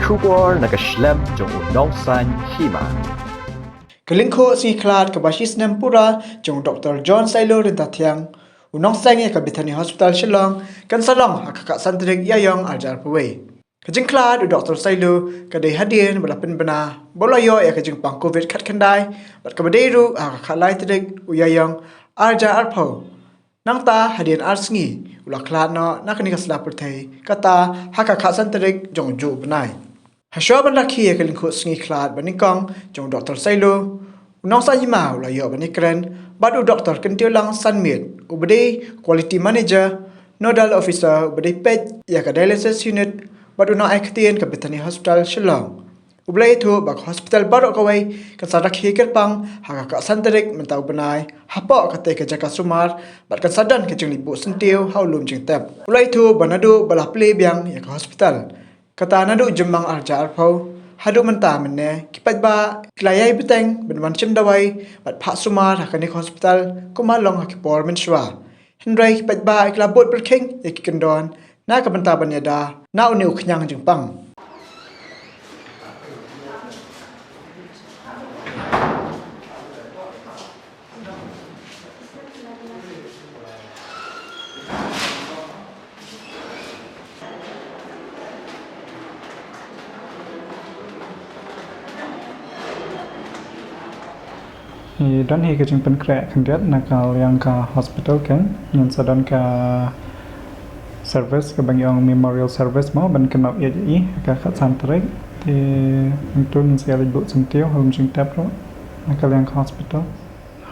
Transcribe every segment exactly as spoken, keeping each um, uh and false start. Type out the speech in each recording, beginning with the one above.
Khubor na ka shlem jong u Nongsaiñ Hima. Ka lyngkhuh sngi khlad kaba shi snem pura jong u Doktor John Sailo Ryntathiang, u nongseng ïa ka Bethany Hospital Shillong, kan sa long ha ka khatsan tarik Ïaïong arhajar arphew wei. Ka jingkhlad u Doktor Sailo ka dei hadien ba la pynbna ba u la ïoh ïa ka jingpang covid khatkhyndai, bad kaba dei ruh ha ka khatlai tarik u Ïaïong arhajar arphew. Nangta hadien ar sngi u la khlad noh na kane ka sla pyrthei, kata ha ka khatsan tarik jong u bnai. Hashwa ban rakhe ïa ka lyngkhuh sngi khlad ba nyngkong jong u Doktor Sailo, u Nongsaiñ Hima u la ïoh ban ïakren bad u Doktor Kyntiew Lang Sanmiet, uba dei Quality Manager, Nodal Officer, uba dei peit ïa ka Dialysis Unit bad u nongai ktien ka Bethany Hospital Shillong. U Blei ïathuh ba ka hospital baroh kawei kan sa rakhe kyrpang ha ka khatsan tarik mynta u bnai hapoh katei ka jaka sumar, bad kan sa don ka jingleit buh syntiew ha u lum jingtep. U la ïathuh ba naduh ba la plie biang ïa ka hospital, kata naduh Jymmang arhajar arphew haduh mynta mynne, ki paidbah ki la ïai bteng ban wan shim dawai bad phah sumar ha kane ka hospital kumba long ha ki por mynshuwa. Hynrei ki paidbah ki la bud pyrkhing ïa ki kyndon na ka bynta ban ïada na une u khñiang jingpang. Ngi don hi ka jingpynkhreh khyndiat na ka liang ka hospital, kan ngin sa don ka service kaba ngi ong memorial service mo, ban kynnoh ïa i ha ka khatsan tarik. Te hangtu ngin sa ïa leit buh syntiew ha lum jingtep ruh na ka liang ka hospital.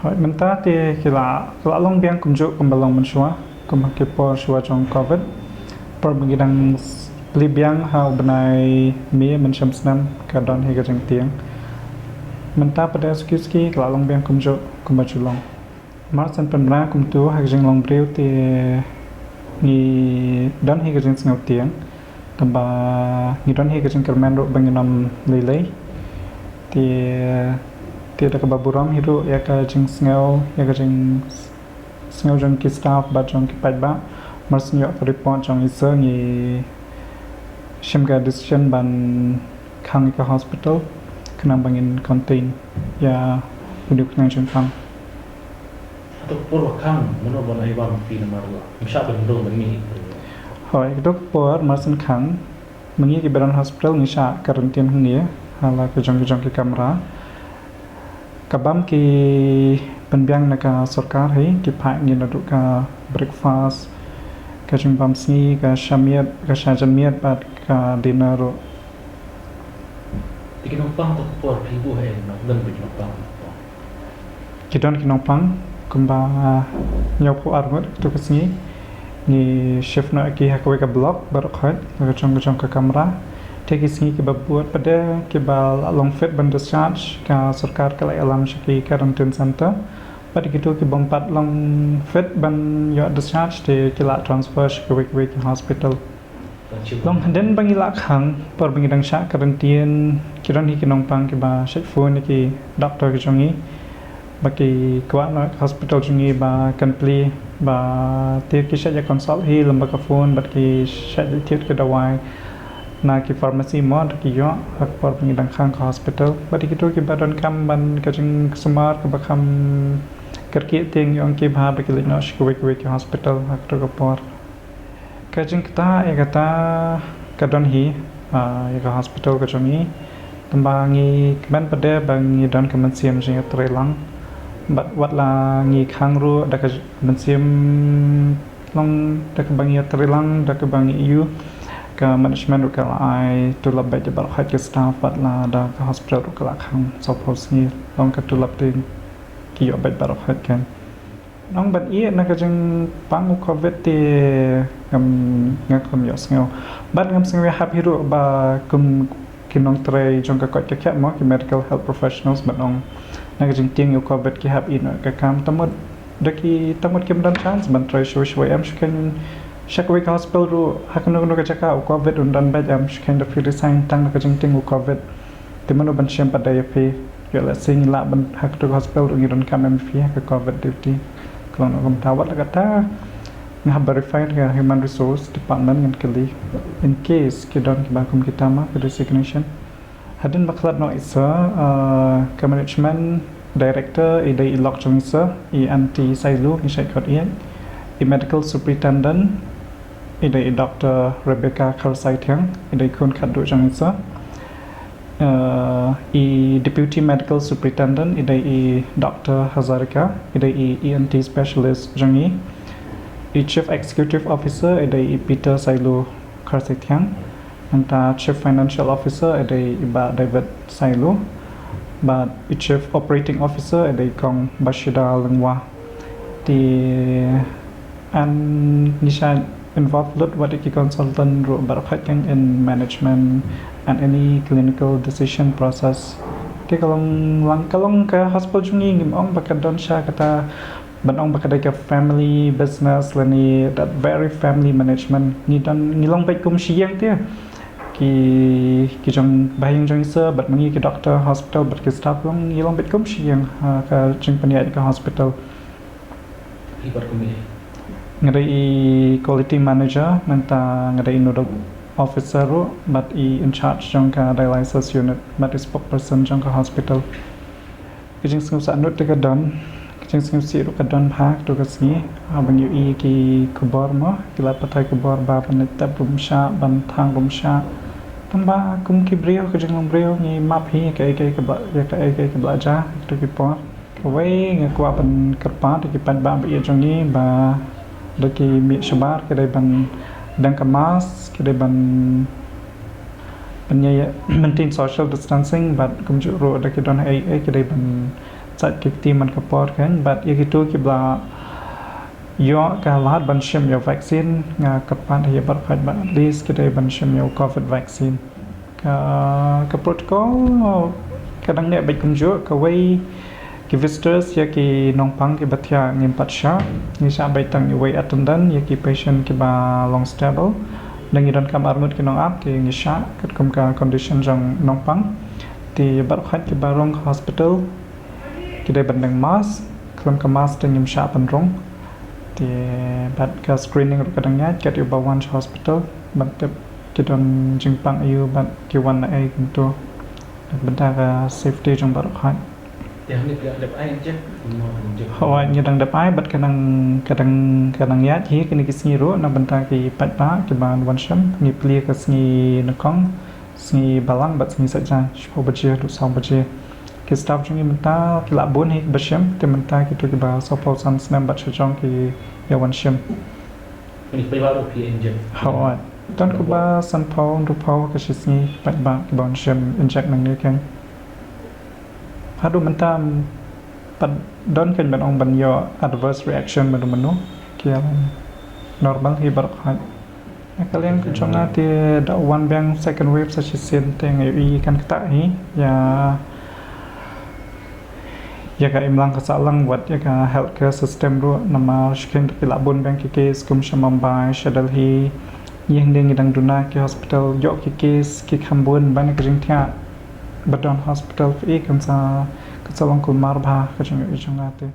Hooid, mynta te ki la, ki la long biang kumjuh kumba long mynshuwa, kum ha ki por shuwa jong covid. Por ba ngi dang s-, plie biang ha u bnai May mynshem snem ka don hi ka jingtieng. Mynta pat suki suki ki la long biang kumjuh kumba ju long. Mar shen pynbna kumtu ha ka jinglong briew te ngi don hi ka jingsngew tieng. Tangba ngi don hi ka jingkyrmen ruh ba ngin ym lei lei. Te, te da kaba burom hi ruh ïa ka jingsngew, ïa ka jingsngew jong ki staff bad jong ki paidbah. Mar shen ïoh ka report jong i sir ngi shim ka decision ban khang ïa ka hospital khnang ba ngin contain ïa une u khñiang jingpang. Hato ka por ba khang, mano ban ai bam phi namar la ym shah ban rung ban mih? Hooid, hato ka por mar shen khang, ma ngi kiba don hospital ngi shah quarantine hangne ha la ka jong ka jong ka kamra. Ka bam ki pynbiang na ka sorkar hi, ki phah ngi naduh ka breakfast, ka jingbam sngi, ka sha miet, ka sha janmiet bad ka dinner ruh. Te ki nongpang, hato ka por phi buh ha ei, nongdon ba ki nongpang? Ki don ki nongpang kumba hynñiewphew ar ngut ha kato ka sngi. Ngi shift noh ïa ki ha kawei ka block baroh khoit, ha ka jong ka jong ka kamra. Te ki sngi kiba bud pat de kiba la long fit ban discharge, ka sorkar ka la ïalam sha ki quarantine center. Bad kito ki bym pat long fit ban ïoh discharge te ki la transfer sha kawei kawei ki hospital. Long hadien ba ngi la khang, por ba ngi dang shah quarantine, ki don hi ki nongpang kiba shait phone ïa ki doctor ki jong ngi ba ki kwah noh ïa ka hospital jong ngi ba kan plie, ba te ki shait ïa consult hi lem bad ka phone bad ki shait ïa thied ki dawai na ki pharmacy mo, da ki ïoh ha ka por ba ngi dang khang ka hospital. Bad ïa kito kiba donkam ban ka jingsumar kaba kham kyrkieh te ngi ong ki bha ba ki leit noh sha kawei kawei ki hospital ha kato ka por. Ka jingktah ïa kata ka don hi, ah, ïa ka hospital ka jong ngi. Tangba ngi kmen pat de ba ngi don ka mynsiem jingïatreilang. Bad wat la ngi khang ruh da ka mynsiem long da kaba ngi ïatreilang, da kaba ngi ïoh, ka management ruh ka la ai tulop beit ïa baroh khoit ki staff, wat la da ka hospital ruh ka la khang sawphew sngi, long ka tulop te ki ïoh beit baroh khoit kan. Nang ban ïeh na ka jingpang u covid te ngam, ngam ïohsngew. Bad ngam sngew ïahap hi ruh ba kum ki nongtrei jong ka koit ka khiah mo, ki medical health professionals, ban ong na ka jingtieng ïa u covid ki hap ïeh noh ka kam, te mut da ki, te mut kim don chance ban trei shuwa shuwa em, shu kheiñ sha kawei ka hospital ruh ha kano kano ka jaka u covid un don beit em, shu kheiñ da phi resign tang na ka jingtieng u covid. Te mano ban shem pat da ïa phi? Ïoh lehse ngi lah ban ha kato ka hospital ruh ngi donkam em ïa phi ha ka covid duty. Ka long noh kumta, wat la kata Nga hap verify ka human resource department, ngan kylli in case ki don kiba kum kita ma ka designation. Hadien ba khlad noh isa, uh, ka management director i dei i lok jong isa, i Aunty Sailu, ngi shait khot ïa i medical superintendent, i dei i Doctor Rebecca Kharsai Thiang, i dei khun khatduh jong isa. Uh, i deputy medical superintendent i dei i Doctor Hazarika, i dei i E N T specialist jong i. I chief executive officer i dei i Peter Sailu Kharsai Thiang. Nangta chief financial officer i dei i Bah David Sailu. Bad i chief operating officer i dei Kong Bashida Lyngwa. Te ngi shait involve lut wat ïa ki consultant ruh baroh khoit kan in management and any clinical decision process. Te ka long lang, ka long ka hospital jong ngi, ngim ong ba ka don sha kata ban ong ba ka dei ka family business lane that very family management. Ngi don, ngi long beit kum shi ïing te. Ki, ki jong bahaïing jong isa bad ma ngi ki doctor hospital bad ki staff long, ngi long beit kum shi ïing ha ka jingpynïaid ka hospital. Phi pat kum ei? Nga dei i quality manager, nangta nga dei i nodal officer ruh bad i in charge jong ka dialysis unit bad i spokesperson jong ka hospital. Ka jingsngewsih nud te ka don, ka jingsngewsih ruh ka don bha kato ka sngi. Haba ngi ïohi ki khubor mo, ki lad pathai khubor ba ban leit tep ruh ym shah, ban thang ruh ym shah. Tang ba kum ki briew, ka jinglong briew, ngi map hi ïa kaei kaei kaba, ïa kaei kaei kaba la jia kato ki por. Kawei nga kwah ban kyrpad ïa ki paidbah ba ïeit jong ngi ba da ki mih shabar ki dei ban don ka mask, ki dei ban, ban ïa, ïa maintain social distancing bad kumjuh ruh da ki don haei haei ki dei ban sait ki kti man ka por kan. Bad ïa kito kiba la ïoh ka lad ban shim ïa u vaccine, nga kyrpad ïa baroh khoit ba at least ki dei ban shim ïa u covid vaccine. Ka, ka protocol ka dang neh beit kumjuh, kawei ki visitors ïa ki nongpang kiba thiah ngim pat shah. Ngi shah beit tang ïa uwei attendant ïa ki patient kiba long stable. Ngi donkam arngut ki nongap te ngi shah katkum ka condition jong nongpang. Te baroh khoit kiba rung ka hospital ki dei ban don mask, khlem ka mask te ngim shah ban rung. Te bad ka screening ruh ka dang ïaid, kat ïa uba wan sha hospital ban tip ki don jingpang aïu bad ki wan na ei kumto. Bad bynta ka safety jong baroh khoit. Te hangne phi dang dep ai injek? Hooid, ngi dang dep ai bad ka dang, ka dang, ka dang ïaid hi kine ki sngi ruh na bynta ki paidbah kiba wan shim. Ngi plie ka sngi nyngkong, sngi balang bad sngi saitjaiñ, shiphew baje haduh saw baje. Ki staff jong ngi mynta ki la bun hi kiba shim, te mynta kito kiba sawphew san snem bad sha jong ki ïa wan shim. Ngi pynbna ruh phi injek? Hooid. Don kumba sanphew hynriewphew ka shi sngi paidbah kiba wan shim injek nangne keiñ. Haduh mynta pat don keiñ ban ong ban ïoh adverse reaction mano mano, ki ïa long normal hi baroh khoit. Na ka liang ka jong nga te da wan biang second wave sa shisien te nga ïohi kan ktah hi ïa, ïa ka imlang ka sahlang wat ïa ka healthcare system ruh, namar shu kheiñ da ki la bun biang ki case kum sha Mumbai, sha Delhi. Ngi hangne ngi dang duna ki hospital ïoh ki case ki kham bun ban ka jingthiah ba don hospital phi kan sa, kan sa long kulmar bha ka jingïohi jong nga te.